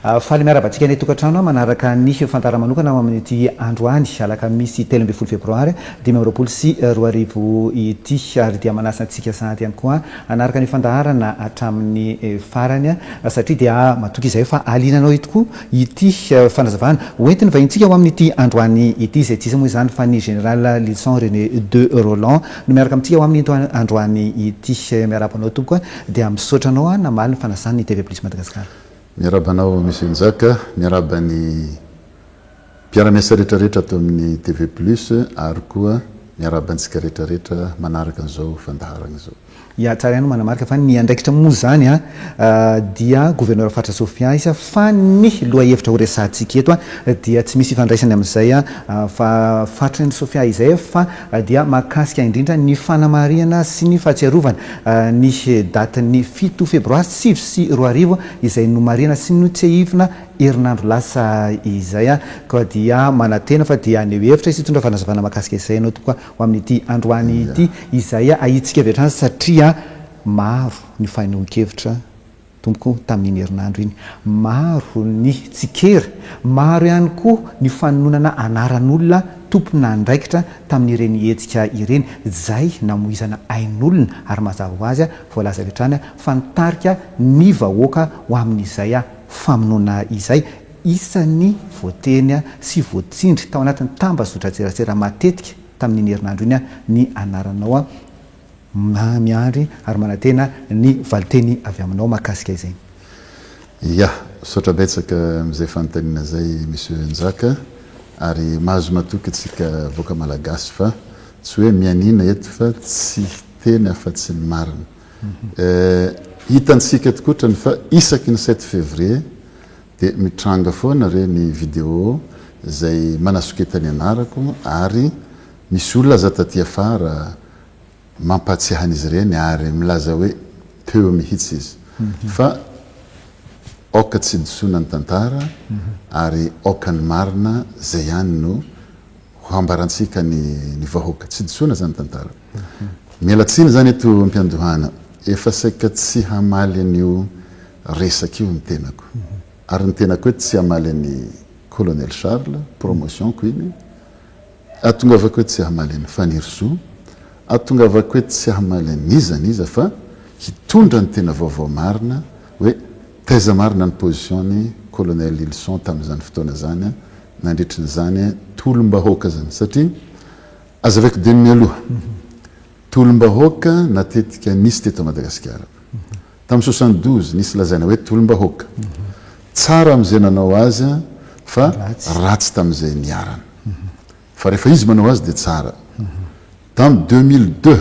Faly miarahaba antsika any an-tokantrano manaraka ny fantara manokana ho amin'ity androany alakamisy 13 febroary 2025 ity ary dia manasa antsika sahady ihany koa hanaraka ny fandaharana hatramin'ny farany satria dia matoky izahay fa hahaliana anao tokoa ity fanazavana hoentin'ny vahintsika ho amin'ity androany ity izay tsy iza moa izany fa ny Général Lilson René de Rolland no miaraka amintsika ho amin'ito androany ity. Miarahaba anao tompoko dia misaotra anao namaly ny fanasan'ny TV Plus Madagascar. Miarahaba anao Monsieur Njaka, miarahaba ny mpiara-miasa rehetra rehetra ato amin'ny TV Plus ary koa miarahaba antsika rehetra rehetra manaraka an'izao fandaharana izao. Ya, tsara ihany ny manamarika fa ny andraikitra moa izany dia gouverneur faritra Sofia izy fa ny lohahevitra ho resahantsika eto dia tsy misy ifandraisany amin'izay fa faritry ny Sofia izay fa dia mahakasika indrindra ny fanamarihana sy ny fahatsiarovana ny datin'ny 7 febroary 2009 izay nomarihana sy notsiahivina herinandro lasa izay. Koa dia manantena fa dia haneho hevitra sy hitondra fanazavana mahakasika izay ianao tompoko ho amin'ity androany ity izay ahitsika avy hatrany satria maro ny fanehoan-kevitra tompoko tamin'iny herinandro iny, maro ny tsikera, maro ihany koa ny fanononana anaran'olona tompon'andraikitra tamin'ireny hetsika ireny izay namoizana ain'olona ary mazava ho azy voalaza avy hatrany fa nitarika ny vahoaka ho amin'izay famonoana izay. Isan'ny voateny sy voatsindry tao anatin'ny tambazotran-tserasera matetika tamin'iny herinandro iny ny anaranao. Miandry ary manantena ny valinteny avy aminao mahakasika izay. Ya, misaotra betsaka amin'izay fanontaniana izay Monsieur Njaka, ary mahazo matoky antsika vahoaka Malagasy fa tsy hoe mianiana eto fa tsy hiteny afa-tsy ny marina. Hitantsika tokotrany fa isaky ny sept février dia mitranga foana ireny vidéo izay manasoketa ny anarako ary misy olona aza taty afara mampahatsiahy an'izy ireny ary milaza hoe teo mihitsy izy fa aoka tsy disoana ny tantara ary aoka ny marina izay ihany no ho hambarantsika ny ny vahoaka. Tsy disoana izany tantara. Miala tsiny izany eto am-piandohana, efa saika tsy hamaly an'io resaka io ny tenako. Ary ny tenako eto tsy hamaly an'i Colonel Charles, promotion-ko iny, ahatongavako eto tsy hamaly an'i Fanirisoa, ahatongavako eto tsy hamaly an'iza n'iza fa hitondra ny tena vaovao marina hoe taiza marina ny position-n'i Colonel Lilison tamin'izany fotoana izany nandritry ny izany tolom-bahoaka izany satria azavaiko dieny mialoha, tolom-bahoaka natetika nisy teto Madagasikara. Tamin'ny 72 nisy lazaina hoe tolom-bahoaka. Tsara amin'izay nanao azy fa ratsy tamin'izay niharana. Fa rehefa izy manao azy dia tsara. Tamin'ny 2002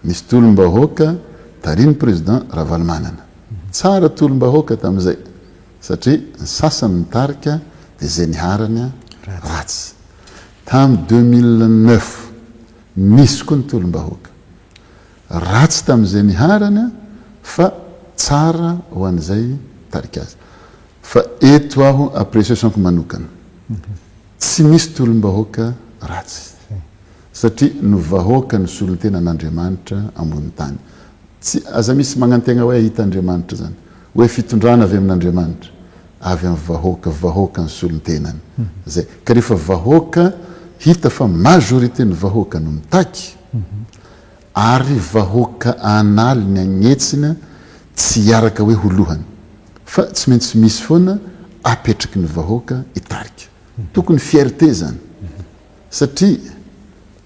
nisy tolom-bahoaka tarihin'ny président Ravalomanana. Tsara tolom-bahoaka tamin'izay. Satria ny sasany mitarika dia izay niharany ratsy. Tamin'ny 2009 nisy koa ny tolom-bahoaka. Ratsy tamin'izay niharany fa tsara ho an'izay nitarika azy. Fa eto aho appréciation-ko manokana, tsy misy tolom-bahoaka ratsy. Satria ny vahoaka no solontenan'Andriamanitra ambony tany. Tsy, aza misy magnantegna hoe hahita Andriamanitra zany. Hoe fitondrana avy amin'Andriamanitra. Avy amin'ny vahoaka, vahoaka ny solontenany. Zay. Ka rehefa vahoaka, hita fa majorité ny vahoaka no mitaky, ary vahoaka an'aliny agnetsiny tsy hiaraka hoe ho lohany. Fa tsy maintsy misy foana apetraky ny vahoaka hitarika. Tokony fierté zany. Satria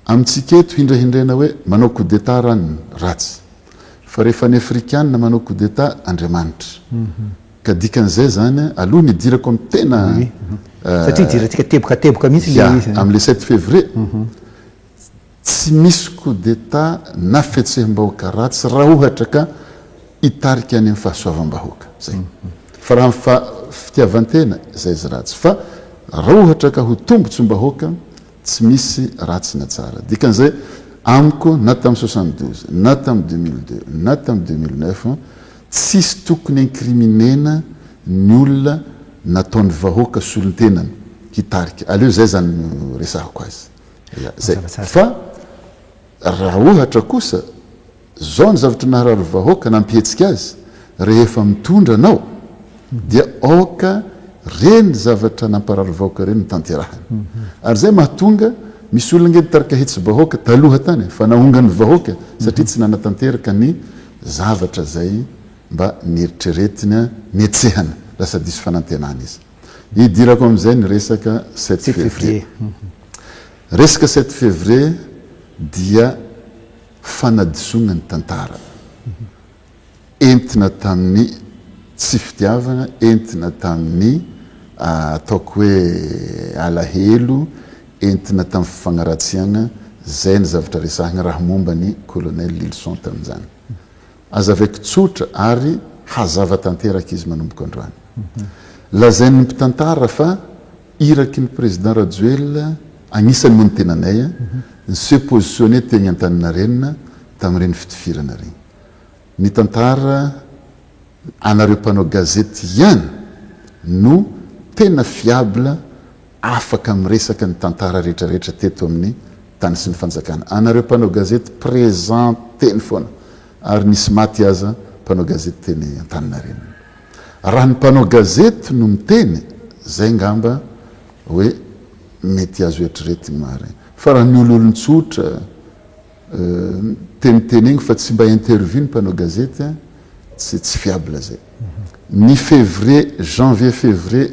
amintsika eto hindrahindraina hoe manao coup d'etat ranony, ratsy. Fa rehefa ny afrikana manao coup d'etat, Andriamanitra. Ka dikan'izay zany, aloha ny hidirako amin'ny tena Satria idirantsika teboka teboka mihitsy le izy. Ya, amin'le 7 février, tsy misy coup d'etat na fihetseham-bahoaka ratsy raha ohatra ka hitarika any amin'ny fahasoavam-bahoaka. Zay. Fa raha amin'ny fitiavan-tena, zay izy ratsy. Fa raha ohatra ka ho tombotsom-bahoaka, tsy misy ratsy na tsara. Dikan'izay, amiko na tamin'ny 72, na tamin'ny 2002, na tamin'ny 2009, tsisy tokony incriminer-na ny olona nataon'ny vahoaka solontenany hitarika. Aleo zay zany no resahako azy. Ya, zay. Fa raha ohatra kosa, zao ny zavatra naharary vahoaka nampihetsika azy, rehefa mitondra anao, Dia aoka reny zavatra namparary vahoaka reny no tanterahina. Ary zay mahatonga misy olona ange nitarika hetsi-bahoaka taloha tany fa nahongan'ny vahoaka satria tsy nanatanteraka ny zavatra zay mba nieritreretiny nihetsehana. Lasa diso fanantenana izy. Hidirako amin'izay ny resaka sept février. Resaka sept février dia fanadisoana ny tantara. Entina tamin'ny tsy fitiavana, entina tamin'ny ataoko hoe alahelo, entina tamin'ny fifagnaratsiagna, zay ny zavatra resahagna raha momba ny Colonel Lylison tamin'izany. Azavaiko tsotra ary hazava tanteraka izy manomboka androany. Lazain'ny mpitantara fa iraky ny Président Rajoelina, agnisany moa ny tenanay, ni se positionner tegny Antaninarenina tamin'ireny fitifirana regny. Ny tantara anareo mpanao gazety ihany no tena fiable afaka miresaka ny tantara rehetra rehetra teto amin'ny tany sy ny fanjakana. Anareo mpanao gazety présent teny foana ary nisy maty aza mpanao gazety teny Antaninarenina. Raha ny mpanao gazety no miteny zay ngamba hoe mety azo eritreretigny marigny fa raha ny ololon-tsotra Mitenitenegny fa tsy mba interview ny mpanao gazety a, tsy tsy fiable zay. Ny février, janvier février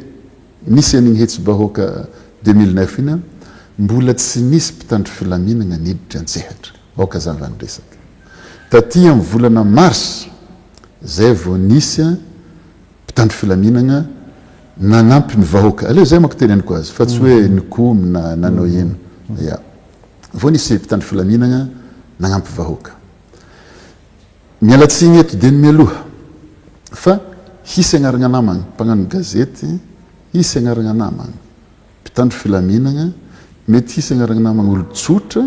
nisy an'igny hetsi-bahoaka 2009 iny a, mbola tsy nisy mpitandro filaminagna niditra an-tsehatra. Aoka hazava ny resaka. Taty amin'ny volana mars zay vao nisy mpitandro filaminagna nanampy ny vahoaka. Aleo zay manko teneniko azy fa tsy hoe nikomy na nanao ino. Ya. Vao nisy mpitandro filaminagna nagnampy vahoaka. Miala tsiny eto dieny mialoha fa hisy agnaragna namagna mpagnano gazety, hisy agnaragna namagna mpitandro filaminagna, mety hisy agnaragna namagna olon-tsotra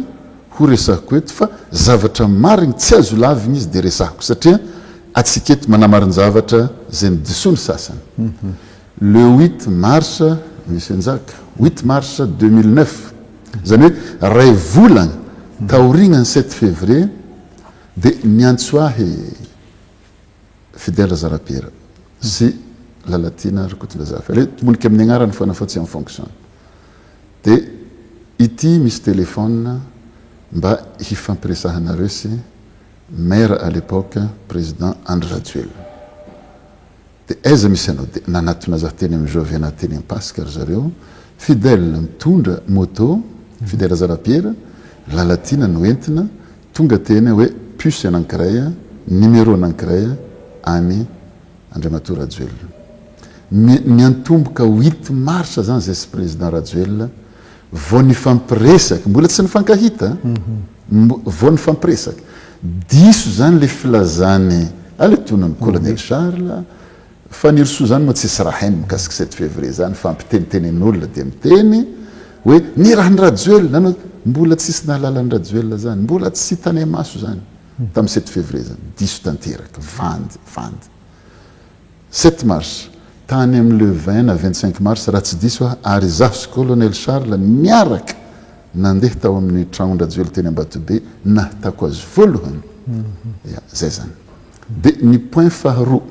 ho resahiko eto fa zavatra marigny tsy azo lavigny izy de resahiko satria atsika eto manamarin-javatra zay nidisoa ny sasany. Le huit mars Monsieur Njaka, huit mars 2009, izany hoe iray volana taorian'ny sept février dia niantso ahy Fidèle Razarapiera sy Lalatiana Rakotondrazafy, aleo tombonika amin'ny agnarany foana fa tsy en fonction, dia ity misy téléphone mba hifampiresahanareo sy maire à l'époque président Andry Rajoelina. Dia aiza misy anao? Dia nanatona za teny amin'ny Jovena teny Ampasika ry zareo, Fidèle mitondra moto, Fidèle Razarapiera, Lalatiana no entina, tonga teny hoe puce anankiray, numéro anankiray any Andriamatoa Rajoelina. Niantomboka huit mars zany zay sy Président Rajoelina vao nifampiresaka, mbola tsy nifankahita, vao nifampiresaka. Diso zany le filazany aletonany Colonel Charles, Fanirisoa zany moa tsisy raha hainy mikasika sept février zany fa ampitenitenen'olona dia miteny hoe nirahin'i Rajoelina nanao, mbola tsisy nahalala an'i Rajoelina zany, mbola tsy hitanay maso zany tamin'ny sept février zany, diso tanteraka, vandy, vandy. Sept mars, tany amin'ny le vingt na vingt cinq mars raha tsy diso aho ary izaho sy Colonel Charles niaraka nandeha tao amin'ny tragnon-dRajoely teny Ambatobe nahitako azy voalohany. Ya, zay zany. Dia ny point faharoa,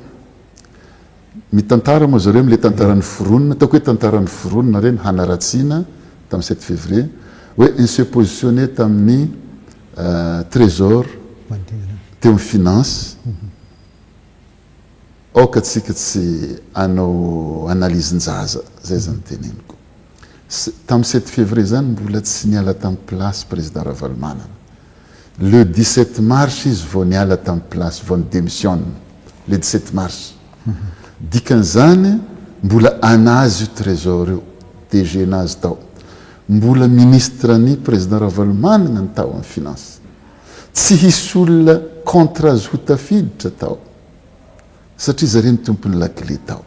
mitantara moa zareo amin'ilay tantara noforonina, ataoko hoe tantara noforonina ireny hanaratsiana tamin'ny sept février, hoe ni-se positionner tamin'ny trésor teo amin'ny finance, Aoka tsika tsy hanao analyse-njaza, zay zany teneniko. Tamin'ny sept février zany mbola tsy niala tamin'ny place président Ravalomanana. Le 17 mars izy vao niala tamin'ny place, vao ni-demissionne. Le 17 mars. Dikan'izany mbola anazy io trésor io, DG nazy tao. Mbola ministre ny président Ravalomanana ny tao amin'ny finance. Tsy hisy olona contre azy ho tafiditra tao satria zare ny tompon'ny lakile tao.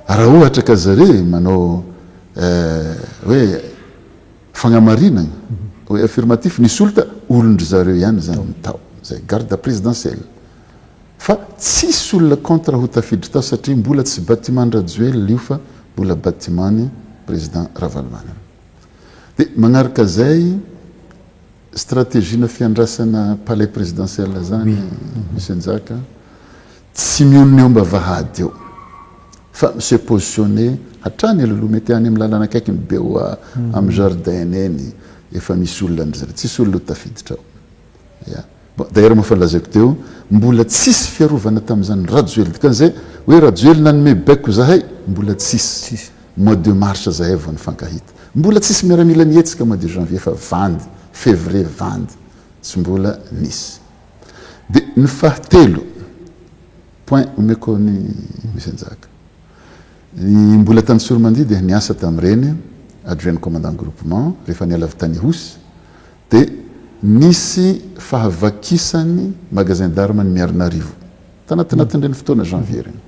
Raha ohatra ka zare manao hoe fagnamarinana, hoe affirmatif, nisy olona olon-dry zareo ihany zany ny tao, zay garde présidentielle. Fa tsisy olona contre ho tafiditra tao satria mbola tsy bâtiment-dRajoelina io fa mbola bâtiment-n'ny président Ravalomanana. Dia magnaraka zay, Stratégie-na fiandrasana palais présidentiel zany Monsieur Njaka, tsy mionona eo ambavahady eo. Fa mi se positionner hatrany alohaloha, mety any amin'ny lalana akaiky ny BOA, amin'ny jardin eny, efa misy olona an-dry zareo. Tsisy olona ho tafiditra ao. Ya. Bon, d'ailleurs moa efa nolazaiko teo, mbola tsisy fiarovana tamin'izany Rajoelina. Dikan'izay hoe Rajoelina nanome baiko zahay, mbola tsisy. Mois de mars zahay vao nifankahita. Mbola tsisy miaramila nihetsika mois de janvier fa vandy, février vandy. Tsy mbola nisy. Dia ny fahatelo, point omeko an'i Misenjaka. Ny mbola tany Tsoromandihy dia niasa tamin'ireny, adjoint commandant groupement, rehefa niala avy tany Ihosy, dia nisy fahavakisan'ny magasin d'armes ny Miarinarivo, tanatin'ireny fotoana janvier ireny.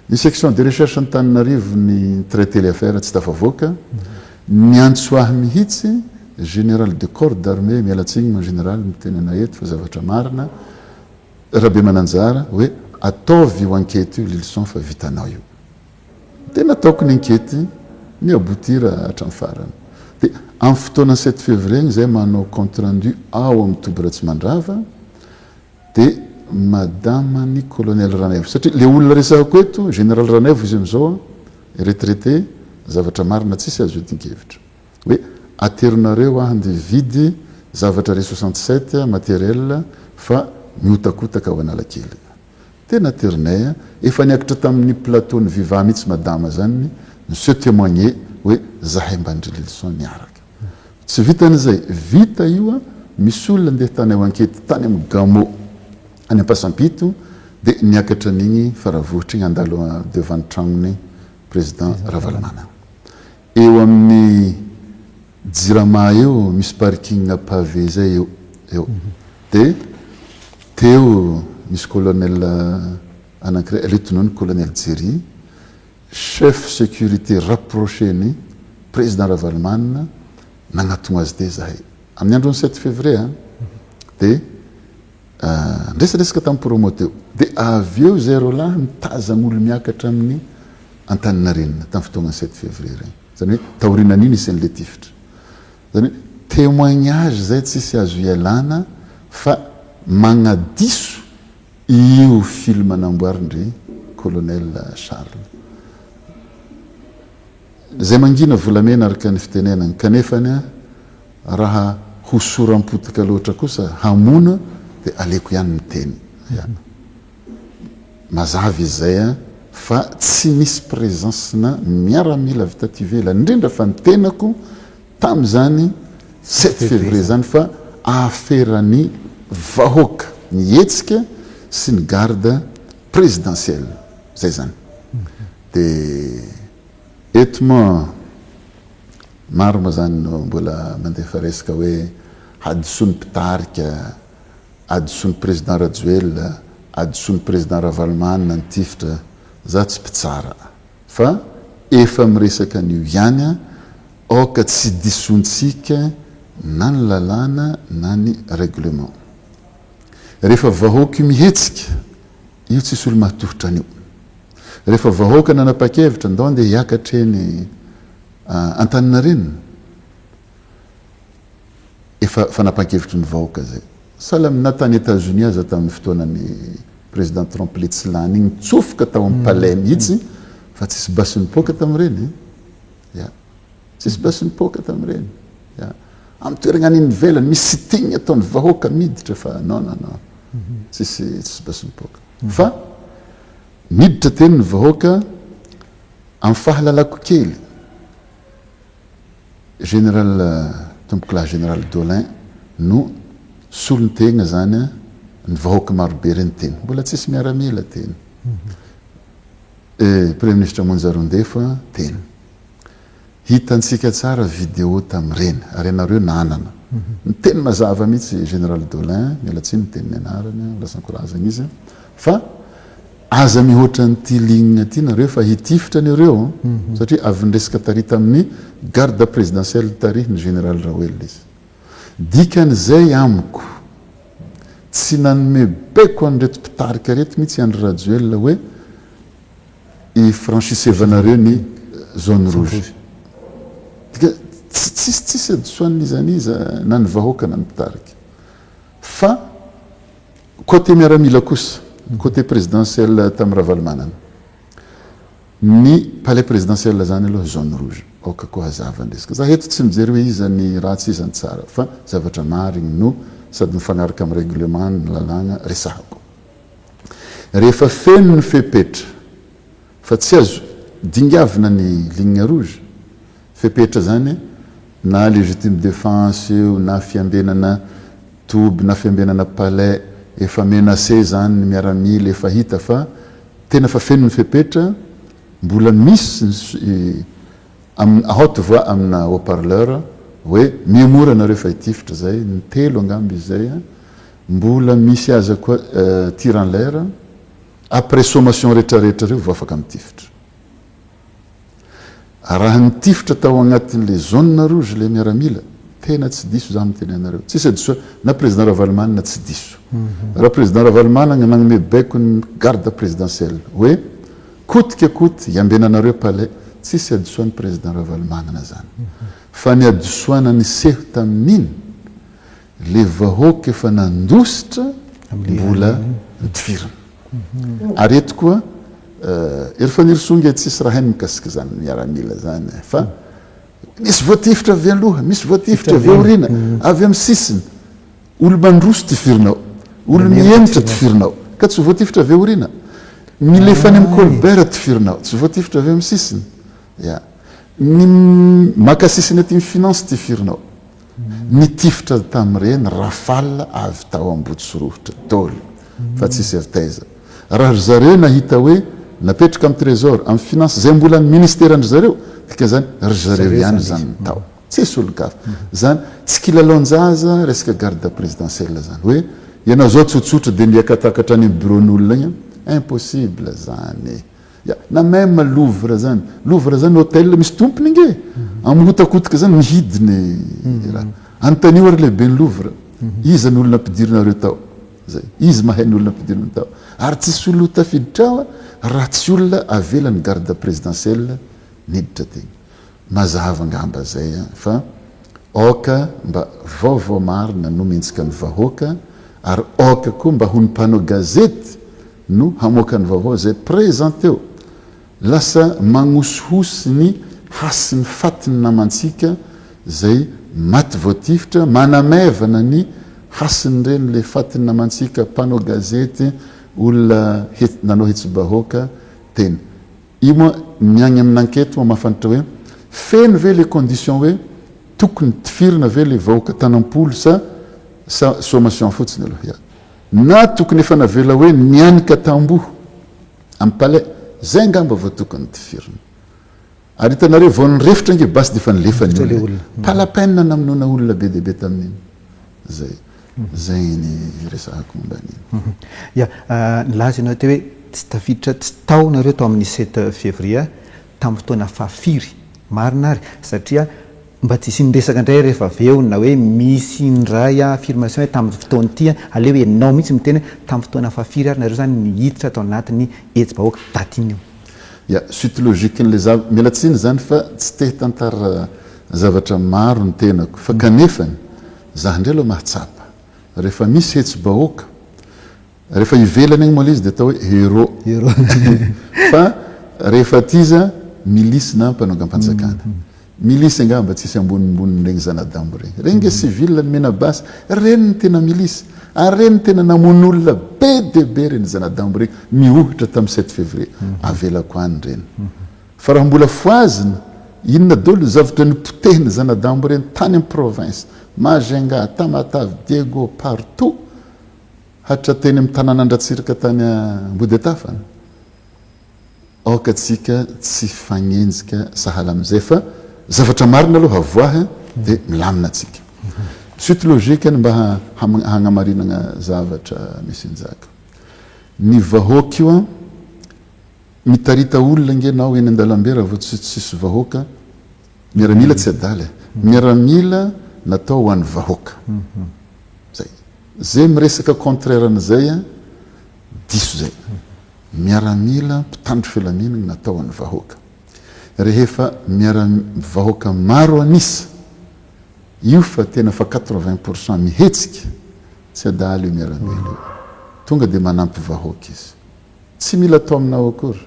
Ny section de recherche Antananarivo ny traiter le affaire tsy tafavoaka, niantso ahy mihitsy général de corps d'armée, miala tsiny mon général miteny anao eto fa zavatra marina, Rabemananjara hoe ataovy io enquête io Lilison fa vitanao io. Dia nataoko ny enquête ni aboutir hatramin'ny farany. Dia amin'ny fotoana sept février igny zay manao compte rendu ao amin'ny toby Ratsimandrava, Dia madama ny colonel Ranaivo satria le olona resahako eto général Ranaivo izy amizao an, retraité, zavatra marina tsisy azo iadin-kevitra. Hoe aterinareo aho ndeha hividy zavatra re 67 matériel fa mihotakotaka ao Analakely. Tena aterinay an, efa niakatra tamin'ny plateau ny Viva mihitsy madama zany ni se témoigner hoe zahay mban-dry Lilison niaraka. Tsy vitan'izay, vita io an, misy olona ndeha tany ao ankety tany amin'ny Gamo any Ampasampito dia niakatra an'igny Faravohitra igny handalo devant ny tragnon'ny Président Ravalomanana. Eo amin'ny Jirama eo misy parking pavé zay eo eo dia teo misy colonel anankiray, aleo tonony colonel Jerry, Chef sécurité rapproché ny Président Ravalomanana nagnatogno azy tey zahay amin'ny andron'ny sept février an, dia niresadresaka tamin'ny promo teo, dia avy eo izay roalahy mitazagna olo miakatra amin'ny Antaninarenina tamin'ny fotoagnan'ny sept février regny, zany hoe taorianan'io nisy an'le tifitra, zany hoe témoignage zay tsisy azo ialana fa magnadiso Io film namboarin-dry Colonel Charles. Izay mangina volamena araka ny fitenenany, kanefany raha hosoram-potaka loatra kosa hamono dia aleoko ihany miteny. Ya. Mazava izy izay fa tsy nisy présence-na miaramila avy taty ivelany, indrindra fa ny tenako Tamin'izany sept février izany fa aferan'ny vahoaka ny hetsika sy ny garde présidentielle. Zay zany. Dia eto moa maro moa zany no mbola mandefa resaka hoe hadisoan'ny mpitarika, hadisoan'ny président Rajoelina, hadisoan'ny président Ravalomanana nitifitra. Za tsy mpitsara. Fa efa miresaka an'io ihany an, aoka tsy disointsika na ny lalàna na ny règlement. Rehefa vahoaka io mihetsika, io tsisy olo mahatohitra an'io. Rehefa vahoaka nanapa-kevitra ndao andeha hiakatra eny Antaninarenina, Efa fanapahan-kevitry ny vahoaka zay. Sahala amin'ny na tany Etats-Unis aza tamin'ny fotoanan'i Président Trump le tsy lany iny nitsofoka tao amin'ny palais mihitsy fa tsisy basy nipoaka tamin'ireny e. Ya. Tsisy basy nipoaka tamin'ireny. Ya. Amin'ny toerana any ivelany misy sitting ataon'ny vahoaka miditra fa non non non. Tsisy tsisy basy nipoaka. Fa niditra teny ny vahoaka amin'ny fahalalako kely. Général Tompokolahy Général Dolin no solontegna zany ny vahoaka marobe reny teny. Mbola tsisy miaramila teny. Eh, Premier Ministre Monja Roindefo teny. Hitantsika tsara vidéo tamin'ireny ary ianareo nanana. Niteny mazava mihitsy Général Dolin, miala tsiny miteny ny anarany, lasan-korazana izy, fa Aza mihoatra an'ity ligne ity nareo fa hitifitra an'ireo an! Satria avy niresaka tary tamin'ny garde présidentielle tarihin'ny général Raoelina izy. Dikan'izay amiko, tsy nanome baiko an'ireto mpitarika ireto mihitsy i Andry Rajoelina hoe i-franchissez-vanareo ny zone rouge. Dika, tsy tsisy tsisy hadisoan'iza n'iza na ny vahoaka na ny mpitarika. Fa Côté miaramila kosa, côté présidentiel tamin'i Ravalomanana. Ny palais présidentiel zany aloha zone rouge. Aoka koa hazava ny resaka. Za eto tsy mijery hoe iza ny ratsy iza ny tsara fa zavatra marigny no sady mifagnaraka amin'ny règlement ny lalàgna resahako. Rehefa feno ny fepetra fa tsy azo dingavina ny ligne rouge, fepetra zany na légitime défense io na fiambenana toby na fiambenana palais, efa menacé zany ny miaramila efa hita fa tena fa feno ny fepetra, mbola misy ny am à haute voix amina haut parleur hoe mihemora nareo fa hitifitra zay, ny telo angamba izy zay an, mbola misy aza koa tir en l'air, après sommation retraretra reo vao afaka mitifitra. Raha nitifitra tao agnatin'le zone rouge le miaramila, tena tsy diso za miteny anareo, tsisy hadisoa, na président Ravalomanana tsy diso. Raha président Ravalomanana nagnome baiko ny garde présidentielle hoe kotika koty iambenanareo palais, tsisy hadisoan'ny président Ravalomanana zany. Fa ny hadisoana niseho tamin'iny, le vahoaka efa nandositra mbola nitifirina. Ary eto koa Hery Fanirisoa nge tsisy raha hainy mikasika izany miaramila izany e, fa misy voatifitra avy aloha, misy voatifitra avy aoriana, avy amin'ny sisiny, olo mandroso tifirinao, olo mihemotra tifirinao, ka tsy voatifitra avy aoriana, milefa any amin'ny Colbert tifirinao, tsy voatifitra avy amin'ny sisiny, ya, ny maka sisiny aty amin'ny finance tifirinao. Nitifitra tamin'ireny rafale avy tao Ambohitsorohitra daholo fa tsisy avy taiza. Raha ry zareo nahita hoe napetraka amin'ny trésor, amin'ny finance, izay mbola ny ministeran-dry zareo, dikan'izany ry zareo ihany izany no tao. Tsisy olon-kafa. Izany tsy kilalaon-jaza resaka garde présidentielle izany. Hoe ianao izao tsotsotra dia mihiakatakatra any amin'ny bureau-n'olona agny, impossible izany. Ya, na même Louvre zany, Louvre zany hotel misy tompony nge, amin'ny hotakotaka zany mihidy ny raha. Anontanio ary lehiben'ny Louvre, iza ny olona ampidirinareo tao? Zay, izy mahay ny olona ampidirina tao. Ary tsisy olona ho tafiditra ao raha tsy olona avelan'ny garde présidentielle niditra teny. Mazava angamba zay an, fa aoka mba vaovao marina no omentsika ny vahoaka ary aoka koa mba ho ny mpanao gazety no hamoaka ny vaovao izay présent teo. Lasa magnosihosy ny hasin'ny fatin'ny namantsika izay maty voatifitra, manamaivana ny hasin'ireny le fatin'ny namantsika mpanao gazety, olona nanao hetsi-bahoaka teny. Io moa ny agny amin'ny enquête moa mahafantatra hoe feno ve le condition hoe tokony tifirina ve le vahoaka tanampolo sa sa sommation fotsiny aloha ya. Na tokony efa navela hoe nianika tamboho am palais, zay angamba vao tokony tifirina. Ary hitanareo vao nirefotra ange basy dia efa nilefa ny olona e. Pas la peine namonoana olona be dia be tamin'iny. Zay. Zay ny resahako momba an'iny. Ya, nilaza ianao teo hoe tsy tafiditra, tsy tao nareo tao amin'ny sept février tamin'ny fotoana fahafiry? Marina ary, satria Mba tsy hisian'ny resaka indray rehefa avy eo na hoe misy indray affirmation hoe tamin'ny fotoana ity, aleo ianao mihitsy miteny hoe tamin'ny fotoana fahafiry ary nareo izany nihiditra tao anatin'ny hetsi-bahoaka, daty inona io? Ya, suite logique-n'ilay zava, miala tsiny izany fa tsy te hitantara zavatra maro ny tenako fa kanefany za indray aloha mahatsapa rehefa misy hetsi-bahoaka Rehefa ivelany agny moa le izy de atao hoe héros. Héros. Fa rehefa aty izy a, milice na mpanongam-panjakana. Milice angamba tsisy ambonimbonin'regny zanadambo regny. Regny nge civil nomena basy, regny no tena milice. Ary regny no tena namono olona be dia be regny zanadambo regny mihohitra tamin'ny sept février. Avelako any regny. Fa raha mbola fohazina, inona daholo ny zavatra nopotehin'ny zanadambo regny tany amin'ny province, Majunga, Tamatave, Diego, partout. Hatra teny amin'ny tanàn'Andratsiraka tany Ambodiatafana. Aoka tsika tsy hifagnenjika sahala amin'izay fa zavatra marina aloha avoahy dia milamina tsika. Suite logique ny mba hagnamarinagna zavatra misy njaka. Ny vahoaka io an, mitarita olona ange nao eny an-dalambe raha vao tsy tsisy vahoaka, miaramila tsy adala e, miaramila natao ho an'ny vahoaka. Zay. Zay miresaka contraire an'izay an, diso zay. Miaramila mpitandro filaminana natao an'ny vahoaka. Rehefa miara vahoaka maro an'isa, io fa tena fa 80 pour cent mihetsika, tsy adala io miaramila io. Tonga dia manampy vahoaka izy. Tsy mila atao aminao akory.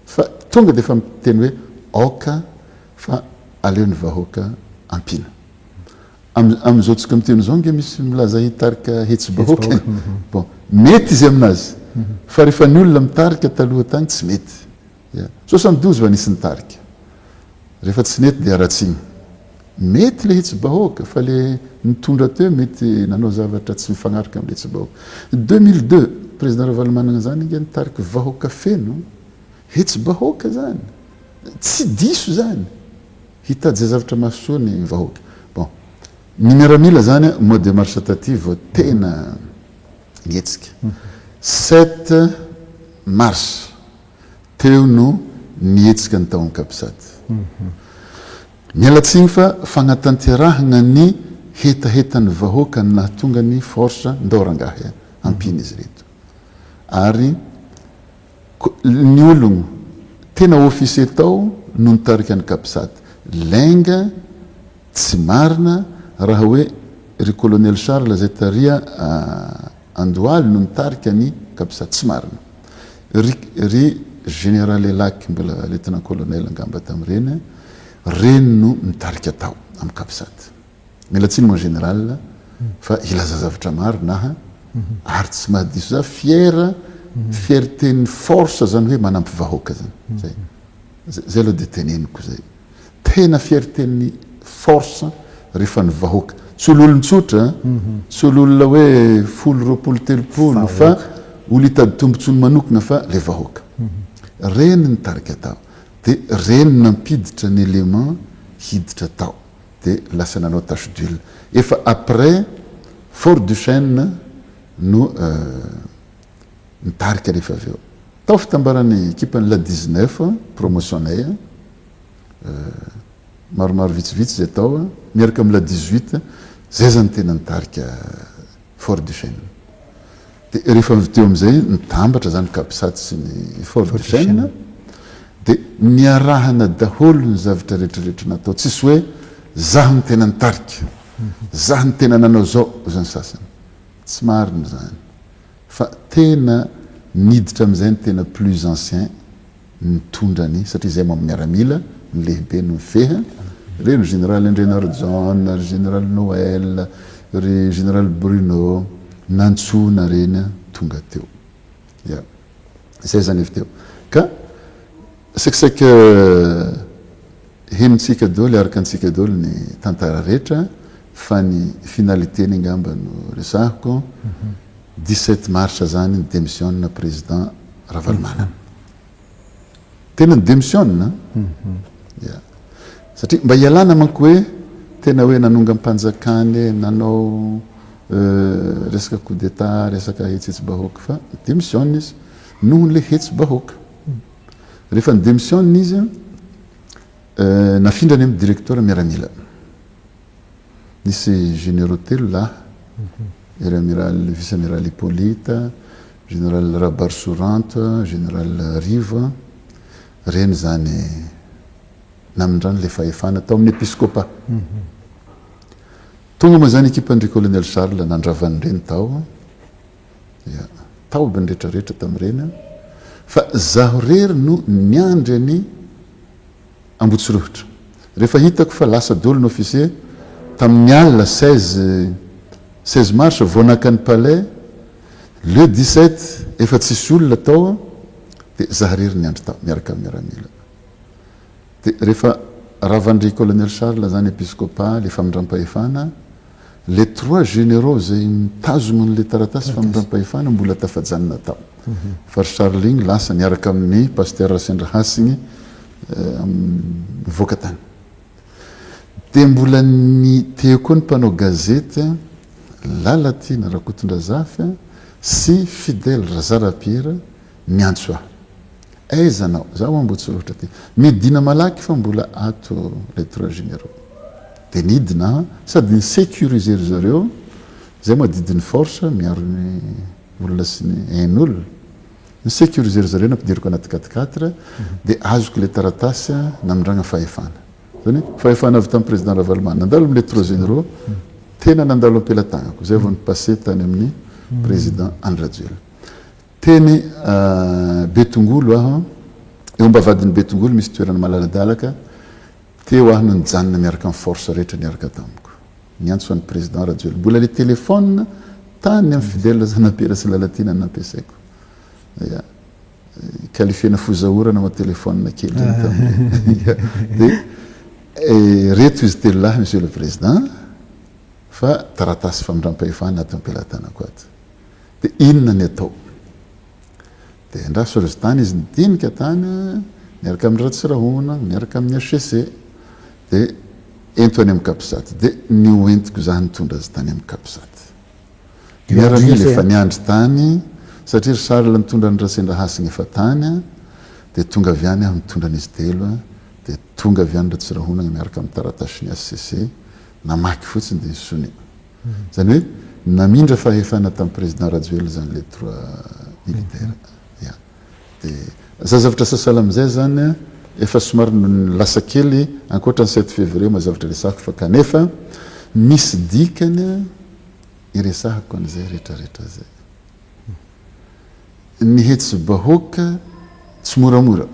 Fa tonga dia efa miteny hoe aoka fa aleo ny vahoaka ampiana. Amin'izao tsika miteny izao ange misy milaza hitarika hetsi-bahoaka e. Bon, mety izy aminazy. Fa rehefa ny olona mitarika taloha tany tsy mety. Ya. 72 va nisy nitarika. Rehefa tsy nety dia haratsiana. Mety le hetsi-bahoaka fa le nitondra teo mety nanao zavatra tsy mifagnaraka amle hetsi-bahoaka. 2002, Président Ravalomanana zany ange nitarika vahoaka feno, hetsi-bahoaka zany. Tsy diso zany. Hitady zay zavatra mahasoa ny vahoaka. Bon, ny miaramila zany mois de mars taty vao tena nihetsika. Sept mars teo no nihetsika ny tao Ankabisat. Miala tsiny fa fagnatanterahagna ny hetahetan'ny vahoaka no nahatonga ny force ndao rangahy a, ampiana izy ireto. Ary ny ologno tena officier tao no nitarika ny Capsat. Lainga tsy marina raha hoe ry colonel Charles zay taria Andohalo no nitarika ny Capsat. Tsy marina. Ry ry Général Elaky mbola lieutenant colonel angamba tamin'ireny, reny no nitarika tao amin'ny Capsat. Miala tsiny mon général fa hilaza zavatra marina aho ary tsy mahadiso za fier fierté ny force zany hoe manampy vahoaka zany zay zay aloha de teneniko zay tena fierté ny force rehefa ny vahoaka tsy ololon-tsotra tsy ololona hoe folo 20 30 fa olo hitady tombontsoany manokana fa le vahoaka reny nitarika tao de reny nampiditra ny élément hiditra tao de lasa nanao tache d'huile. Efa après Fort Duchesne no nitarika rehefa avy eo. Tao fitambaran'ny ekipan'ny la 19 promotion-nay maromaro vitsivitsy zay tao miaraka amin'ny la 18 zay zany tena nitarika Fort Duchesne. Dia rehefa avy teo amin'izay nitambatra zany Capsat sy ny Fort Duchesne dia niarahana daholo ny zavatra rehetrarehetra natao. Tsisy hoe zaho no tena nitarika, zaho no tena nanao zao hoy ny sasany. Tsy marina izany fa tena niditra amin'izay ny tena plus ancien nitondra ny, satria izay moa miaramila, ny lehibe no mifehy, ireny ry Général Andrianarijaona, ry Général Noël, ry Général Bruno, nantsoina ireny tonga teo. Ya. Izay izany avy teo. Ka saikisaika henontsika daholo, araka antsika daholo ny tantara rehetra, fa ny finalité-ny angamba no resahiko, 17 mars zany ny démissionne président Ravalomanana. Tena ny démissionne an! Ya. Satria mba hialana manko hoe tena hoe nanongam-panjakana e, nanao resaka coup d'état, resaka hetsi-hetsi-bahoaka fa ni-démissionne izy noho le hetsi-bahoaka. Rehefa ni-démissionne izy an, nafindra any amin'ny directeur miaramila. Nisy généraux telo lahy, ery amiral vice amiral Hippolyte, général Rabarisoa général Rivo, reny zany namindrany le fahefana tao amin'ny episcopat. Tonga moa zany ekipan-dry colonel Charles nandrava an'ireny tao, ya, tao aby ny retraretra tamin'ireny, fa zaho rery no niandry an'i Ambotsirohitra. Rehefa hitako fa lasa daholo ny officier, tamin'ny alina 16 16 mars vao naka ny palais, le 17 efa tsisy olona tao dia za rery niandry tao miaraka amin'ny miaramila. Dia rehefa ravan-dry colonel Charles zany episcopat le famindram-pahefana, Les trois généraux izay mitazona an'ilay taratasy famindram-pahefana mbola tafajanona tao. Fa ry Charles iny lasa niaraka amin'ny Pasteur Rasendrahasiny nivoaka tany. Dia mbola ny teo koa ny mpanao gazety Lalatiana Rakotondrazafy sy Fidèle Razarapiera niantso ahy. Aiza anao? Za ho'a mbo tsy loatra aty. Midina malaky fa mbola ato les trois généraux. Dia nidina aho sady ni-sécuriser ry zareo, zay moa adidin'ny force miaro ny olona sy ny ain'olona. Ni-sécuriser ry zareo nampidiriko anaty quatre quatre dia azoko ilay taratasy namindragna fahefana. Zany hoe fahefana avy tamin'ny président Ravalomanana. Nandalo amin'ilay trois généraux, tena nandalo am-pelatagnako. Zay vao ni-passer tany amin'ny président Andry Rajoelina. Teny Betongolo aho. Eo ambavahadin'i Betongolo misy toerana malaladalaka, teo aho no nijanona miaraka amin'ny force rehetra niaraka tamiko. Niantso an'i Président Rajoelina. Mbola le téléphone tany amin'ny Fidèle Zanapera sy Lalatiana no nampiasaiko. Ya. Qualifier-na fozaorana moa téléphone kely iny tamin'iny. Ya. Dia reto izy telolahy Monsieur le Président fa taratasy famindram-pahefana ato am-pelatanako ato. Dia inona ny atao? Dia andraso ry tany izy nidinika tany miaraka amin'i Ratsirahona, miaraka amin'ny HCC. Dia ento any amin'ny Capsat. Dia ny ho entiko izaho nitondra azy tany amin'ny Capsat. Miaramila efa niandry tany, satria ry Charles nitondra an'i Rasendrahasina efa tany, dia tonga avy any aho nitondra an'izy telo, dia tonga avy any Ratsirahonana miaraka amin'ny taratasin'ny HCC, namaky fotsiny dia nisonia. Izany hoe namindra fahefana tamin'ny président Rajoelina izany les trois militaires. Ya. Dia za zavatra sahala amin'izay izany efa somary lasa kely ankoatra ny sept février moa zavatra resahako fa kanefa misy dikany iresahako an'izay rehetra rehetra izay. Ny hetsi-bahoaka tsy moramora.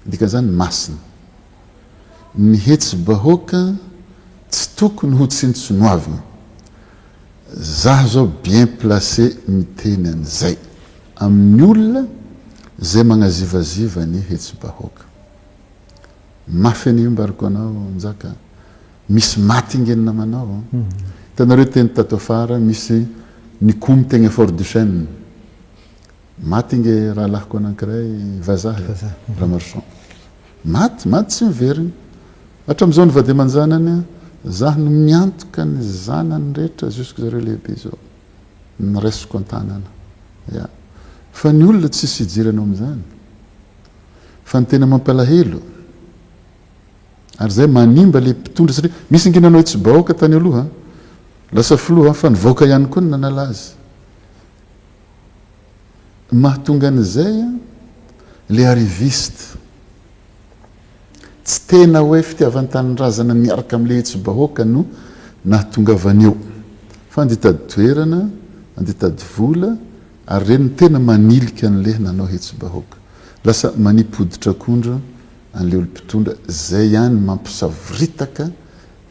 Dikan'izany masina. Ny hetsi-bahoaka tsy tokony ho tsinontsinoavina. Zaho zao bien placé miteny an'izay amin'ny olona zay magnazivaziva ny hetsi-bahoaka. Mafy anie io mbarako anao Njaka a. Misy maty nge ny namanao a. Hitanareo teny tato afara misy nikomy tegna Fort Duchesne. Maty nge rahalahiko anankiray vazaha e, Ramarson. Maty, maty tsy miverina. Hatramizao ny vady aman-janany, zaho no miantoka ny zanany rehetra jusque zareo lehibe zao. Ny raisiko an-tanana. Ya. Fa ny olona tsisy hidirana amin'izany. Fa ny tena mampalahelo, ary zay manimba le mpitondra satria misy nge nanao hetsi-bahoaka tany aloha, lasa filoha fa ny vahoaka ihany koa no nanala azy. Mahatonga an'izay le arriviste. Tsy tena hoe fitiavan-tanindrazana miaraka amin'le hetsi-bahoaka no nahatongavany eo. Fa andeha hitady toerana, andeha hitady vola, ary ireny no tena manilika an'le nanao hetsi-bahoaka. Lasa manipy hoditr'akondro an'le olom-pitondra, zay ihany mampisavoritaka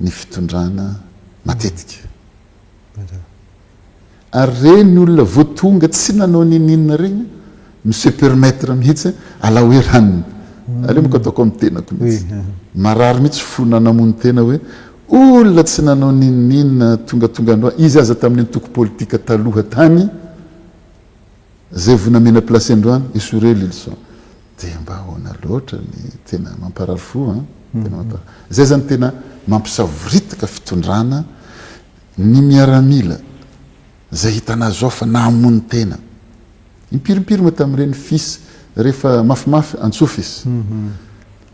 ny fitondrana matetika. Ary reny olona vao tonga tsy nanao ninininona regny mi se permettre mihitsy alao hoe ranony. Aleo manko ataoko amin'ny tenako mihitsy. Marary mihitsy fo namono tena hoe olona tsy nanao ninininona tongatonga androany, izy aza tamin'ny antoko politika taloha tany zay vao namena place androany, esorez Lilison. Dia mba ahoana loatra ny tena mamparary fo an, tena mamparary. Zay zany tena mampisavoritaka fitondrana Ny miaramila zay hitanà zao fa namono tena. Impirimpiry moa tamin'ireny fis rehefa mafimafy antsoa fis.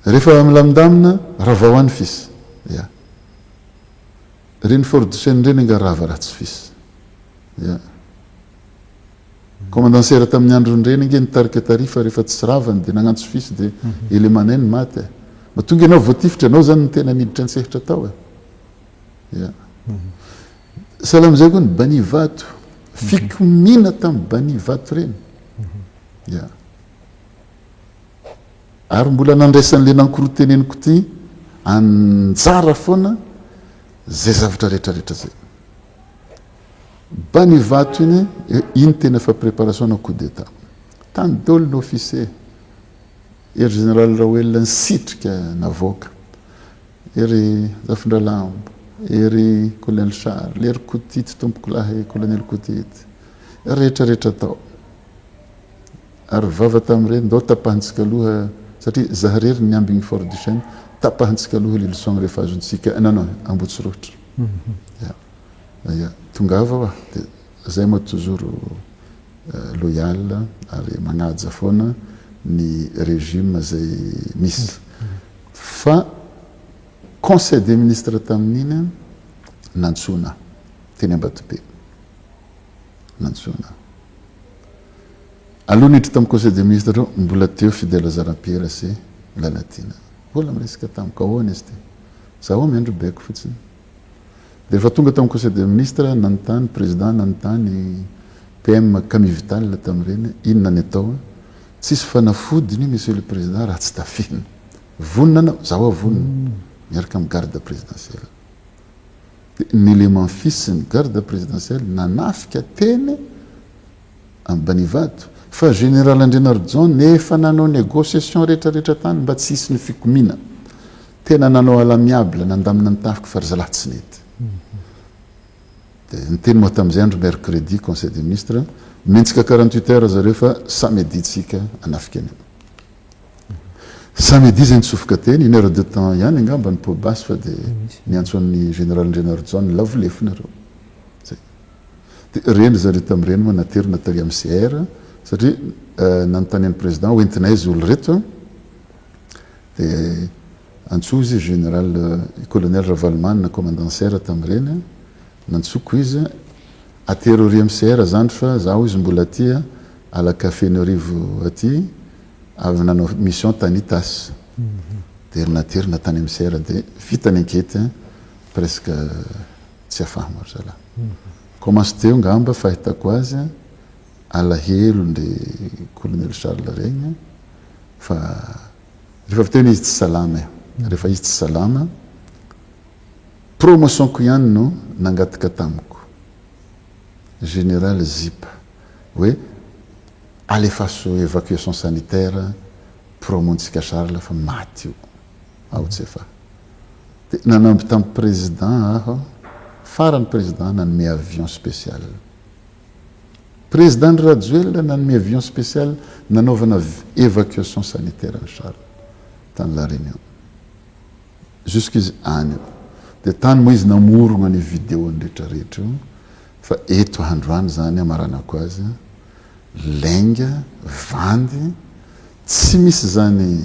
Rehefa milamindamina ravao any fis. Ya. Ireny Fort Duchesne ireny angaha rava raha tsy fis. Ya. Commandant Serra tamin'ny androny ireny ange nitarika tary fa rehefa tsy ravany dia nagnantso fis dia élément-nay no maty e. Mba tonga ianao voatifitra, ianao zany no tena niditra an-tsehatra tao e. Ya. Sahala amin'izay koa ny Banivato. Fikomiana tamin'ny Banivato ireny. Ya. Ary mbola nandraisan'ilay nankiroa teneniko ity anjara foana izay zavatra rehetrarehetra izay. Banivato iny, iny tena efa préparation na coup d'état. Tany daholo ny officier. Hery Général Raoelina nisitrika navoaka. Ery Zafindralambo, ery Colonel Charles, ery Kotity tompokolahy Colonel Kotity, rehetra rehetra tao. Ary vava tamin'ireny, ndao tapahantsika aloha, satria za rery ny niambigny Fort Duchesne, tapahantsika aloha Lilison rehefa azontsika, non non, Ambotsirohitra. Ya, ya, tongava hoa, dia zay moa toujours loyal ary magnaja foana ny régime zay misy. Fa conseil des ministres tamin'iny nantsoina teny Ambatobe. Nantsoina. Aloha niditra tamin'ny conseil des ministres ireo, mbola teo Fidèle Zarapiera sy Lalatiana. Mbola miresaka tamiko, ahoana izy ity? Za hoa miandry baiko fotsiny. Dia rehefa tonga tamin'ny conseil des ministres, nanontany président, nanontany PM Camille Vital tamin'ireny, inona ny atao? Tsisy fanafodiny io Monsieur le Président raha tsy tafihina. Vonona anao? Zaho aho vonona. Miaraka amin'ny garde présidentielle. Dia ny élément fils ny garde présidentielle nanafika teny Ambanivato. Fa Général Andrianarijohn efa nanao négociation rehetra rehetra tany mba tsy hisy ny fikomiana. Tena nanao à l'amiable nandamina ny tafika fa ry zalahy tsy nety. Dia niteny moa tamin'izay andro mercredi conseil des ministres, omentsika 48 heures zareo fa samedi tsika hanafika an'io. Samedi izay nitsofoka teny, une heure de temps ihany angamba ny pot basy fa dia niantso an'ny général Andrianarijohn lavo lefona ireo. Zay. Dia reny zareo tamin'ireny moa naterina tary amin'ny CR satria nanontany an'ny président hoentinay izy olo ireto dia Antsoy izy Général Colonel Ravalomanana commandant CR tamin'ireny, nantsoiko izy, atero ery amin'ny CR zandry fa za hoy izy mbola aty Alakafenarivo aty avy nanao mission tany Itasy. Dia naterina tany amin'ny CR dia vita ny enquete presque tsy afahamo ry zalahy. Commence teo ngamba fahitako azy alahelo ndry Colonel Charles regny fa Rehefa avy teo anie izy tsy salama e. Rehefa izy tsy salama, promotion-ko ihany no nangataka tamiko, Général Zipa, hoe alefaso évacuation sanitaire promo-ntsika Charles fa maty io ao Tsiafahy. Dia nanamby tamin'ny président aho, farany président nanome avion spécial. Président Andry Rajoelina nanome avion spécial nanaovana évacuation sanitaire an'i Charles tany La Réunion. Jusque izy any io. Dia tany moa izy namorogna ny vidéo-ny rehetra rehetra io fa eto androany zany amaranako azy lainga, vandy, tsy misy zany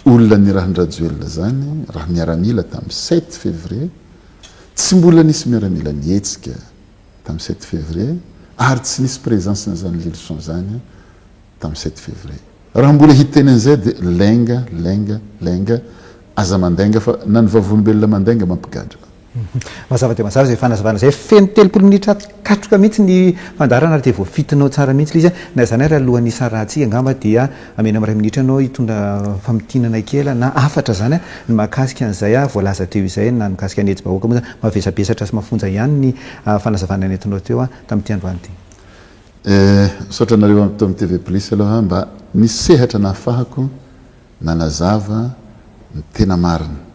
olona nirahin-dRajoelina zany raha miaramila tamin'ny sept février, tsy mbola nisy miaramila nihetsika tamin'ny sept février ary tsy nisy présence n'izany Lilison zany tamin'ny sept février. Raha mbola hiteny an'izay dia lainga, lainga, lainga, aza mandainga fa na ny vavolombelona mandainga mampigadra. Mazava dia mazava izay fanazavana izay. Feno 30 minitra katroka mihitsy ny fandaharana ary dia voafitinao tsara mihitsy ilay izy. Na izany ary alohan'ny hisarahantsika angamba dia Amena amin'ny iray minitra ianao hitondra famintinana kely na hafatra izany ny mahakasika an'izay voalaza teo izay na ny mikasika ny hetsi-bahoaka moa izany mavesabesatra sy mafonja ihany ny fanazavana nentinao teo tamin'ity androany ity. Eh, misaotra anareo ato amin'ny TV Plus aloha mba nisy sehatra nahafahako nanazava ny tena marina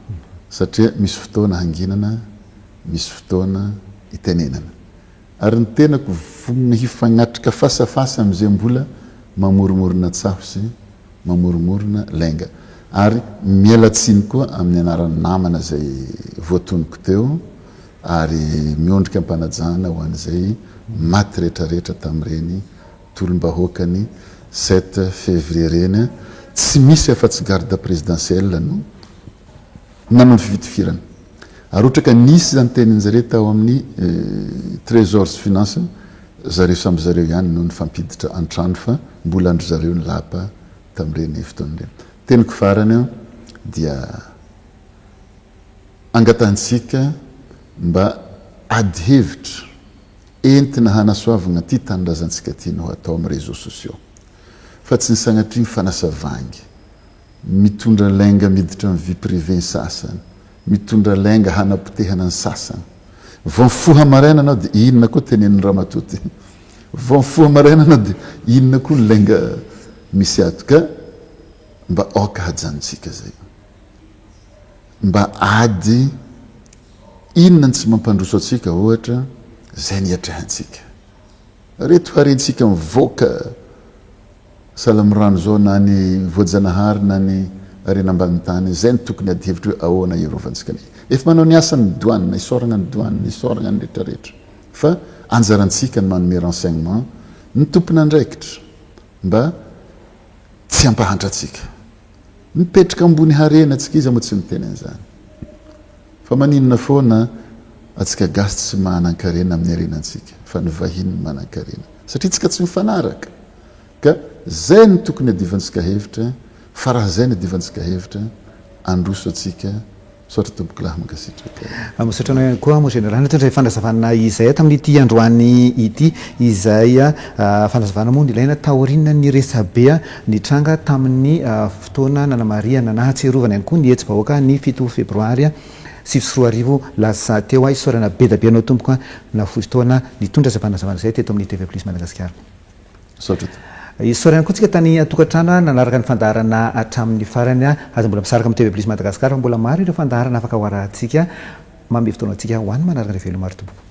satria misy fotoana hanginana, misy fotoana hitenenana. Ary ny tenako vonona hifagnatrika face à face amizay mbola mamoromorona tsaho sy mamoromorona lainga. Ary miala tsiny koa amin'ny anaran'ny namana izay voatonoko teo ary miondrika am-panajana ho an'izay maty retraretra tamin'ireny tolom-bahoakan'ny sept février ireny. Tsy misy afa-tsy garde présidentielle no nanao ny fifitifirana. Ary ohatra ka nisy izany tenin-jareo tao amin'ny Trésor sy Finance, zareo samy zareo ihany no nifampiditra an-trano fa mbola an-dry zareo ny lapa tamin'ireny fotoana ireny. Teniko farany dia angatahantsika mba ady hevitra entina hanasoavagna ity tanindrazantsika ity no hatao amin'ny réseaux sociaux fa tsy ny sagnatria mifanasa vangy. Mitondra lainga miditra amin'ny vie privée ny sasany, mitondra lainga hanapotehana ny sasany. Vao mifoha maraina anao dia inona koa tenenin'ny ramatoa ty? Vao mifoha maraina anao dia inona koa ny lainga misy ato? Ka mba aoka hajanontsika izay. Mba ady inona ny tsy mampandroso antsika ohatra izay ny iatrehantsika. Reto harentsika mivoaka sahala amin'ny rano izao na ny voajanahary na ny harena ambany tany, izay no tokony adihevitra hoe ahoana hiarovantsika ny. Efa manao ny asany ny douane, isaoragna ny douane, isaoragna ny rehetra rehetra. Fa anjarantsika ny manome renseignement ny tompon'andraikitra mba tsy hampahantra antsika. Mipetraka ambony harena tsika, iza moa tsy miteny an'izany. Fa maninona foana atsika gasy tsy manankarena amin'ny harenantsika fa ny vahiny no manankarena? Satria tsika tsy mifanaraka. Ka zay no tokony adivantsika hevitra fa raha zay no adivantsika hevitra androso atsika. Misaotra tompokolahy, mankasitraka. Misaotra anao ihany koa mon général nitondra fanazavana izay tamin'ity androany ity, izay fanazavana moa nilaina taorian'ny resabe nitranga tamin'ny fotoana nanamarihana nahatsiarovana ihany koa ny hetsi-bahoaka ny 7 febroary 2009 lasa teo. Isaorana be dia be anao tompoko nahafoy fotoana nitondra izay fanazavana izay teto amin'ny TV Plus Madagasikara. Misaotra tompoko. Isaorana koa tsika tany an-tokantrano nanaraka ny fandaharana hatramin'ny farany. Aza mbola misaraka amin'ny TV Plus Madagascar fa mbola maro ireo fandaharana afaka ho arahantsika. Manome fotoana antsika ho an'ny manaraka ny veloma ry tompoko.